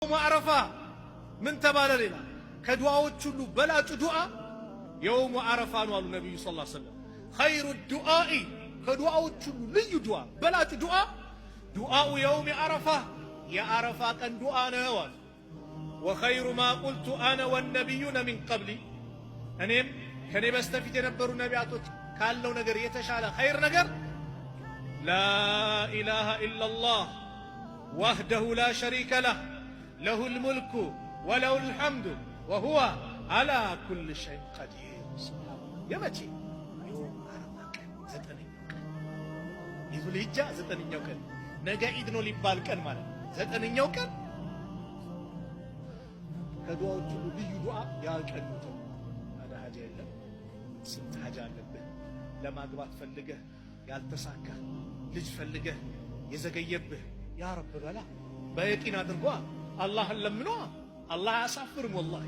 ዓረፋ ምን ተባለ? ሌላ ከዱዓዎች ሁሉ በላጩ ዱዓ يوم عرفة ነው አሉ ነቢዩ صلى الله عليه وسلم። خير الدعاء ከዱዓዎች ሁሉ ልዩ ዱዓ በላጩ ዱዓ دعاء يوم عرفة የዓረፋ ቀን ዱዓ ነው አሉ። وخير ما قلت أنا والنبيون من قبلي እኔም ከኔ በስተፊት የነበሩ ነቢያቶች ካለው ነገር የተሻለ ኸይር ነገር لا إله إلا الله وحده لا شريك له له الملك وله الحمد وهو على كل شيء قدير። የመቼ يوم ዓረፋ ቀን ዘጠነኛው ቀን የዙልሂጃ ዘጠነኛው ቀን ነገ ኢድ ነው ሊባል ቀን ማለት ነው። ዘጠነኛው ቀን ከዱዓዎች ሁሉ ልዩ ዱዓ ያ ቀን ነው ተብሏል። ታዲያ ሀጃ የለም። ስንት ሀጃ አለብህ? ለማግባት ፈልገህ ያልተሳካ፣ ልጅ ፈልገህ የዘገየብህ፣ يا رب በላ በየቂን አድርጓ አላህን ለምኗ። አላህ አያሳፍርም ወላሂ።